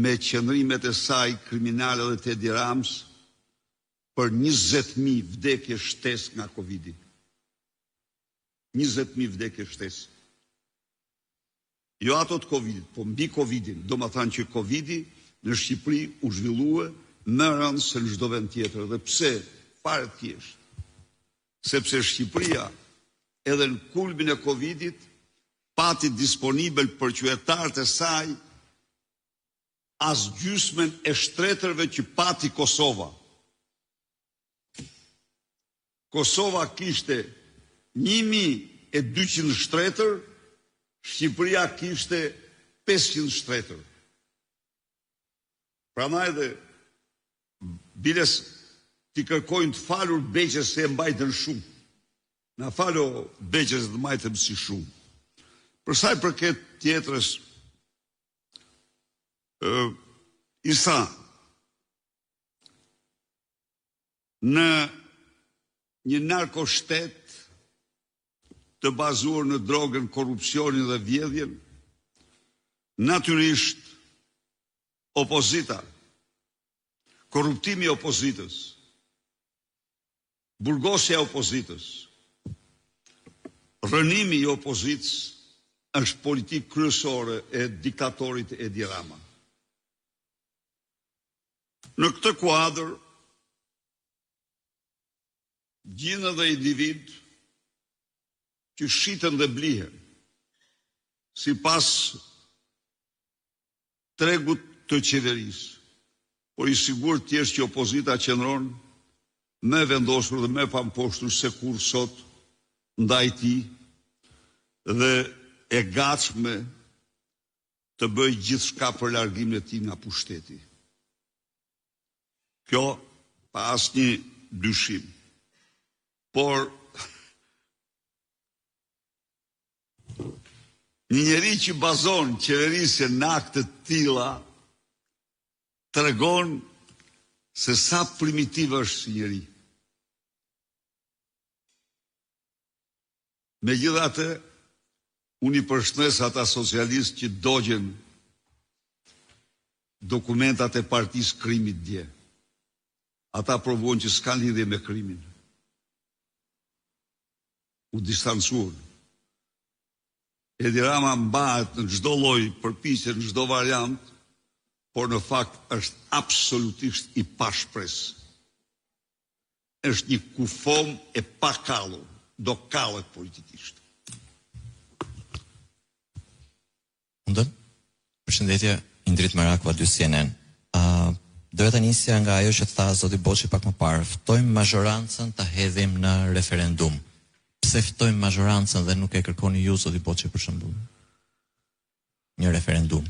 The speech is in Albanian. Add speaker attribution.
Speaker 1: me qëndrimet e saj kriminale dhe të Edi Ramës për 20.000 vdekje shtesë nga Covidi. 20.000 vdekje shtesë. Jo ato të Covidit, po mbi Covidin, domethënë që Covidi në Shqipëri u zhvillua më rëndë se në çdo vend tjetër dhe pse? Fare thjesht. Sepse Shqipëria edhe në kulmin e Covidit pati disponibel për qytetarët e saj as gjysmën e shtretërve që pati Kosova. Kosova kishte 1200 shtretër, Shqipëria kishte 500 shtretër. Prandaj dhe biles t'i kërkojnë të falur Beqes se e mbajtën shumë. Na fal o Beqe se të mbajtëm si shumë. Për sa i përket tjetrës, ë Isa, në një narkoshtet të bazuar në drogën, korrupsionin dhe vjedhjen, natyrisht opozita, korruptimi i opozitës, burgosja e opozitës, rrënimi i opozitës është politikë kryesore e diktatorit Edi Rama. Në këtë kuadër, gjenden dhe individ që shiten dhe blihen sipas tregut të qeverisë, por i sigurt të jesh që opozita qëndron më e vendosur dhe më e pamposhtur se kurrë sot ndaj tij dhe e gatshme të bëjë gjithçka për largimin e tij nga pushteti. Kjo pa asnjë dyshim. Por një njeri që bazon qeverisjen në akte të tilla tregon se sa primitiv është si njeri. Megjithatë, unë i përshëndes ata socialistë që dogjën dokumentat e partisë krimit dje. Ata provuan që s'kanë lidhje me krimin. U distancuan. Edi Rama mbahet në çdo lloj përpjekje, në çdo variant, por në fakt është absolutisht i pashpresë. Është një kufomë e pakallur, do kallet politikisht.
Speaker 2: Mundem? Përshëndetje, Indrit Marku, A2 CNN. Uh, doja ta nisja nga ajo që tha zoti Boçi pak më parë. Ftojmë mazhorancën ta hedhim në referendum. Pse ftojmë mazhorancën dhe nuk e kërkoni ju zoti Boçi për shembull? Një referendum.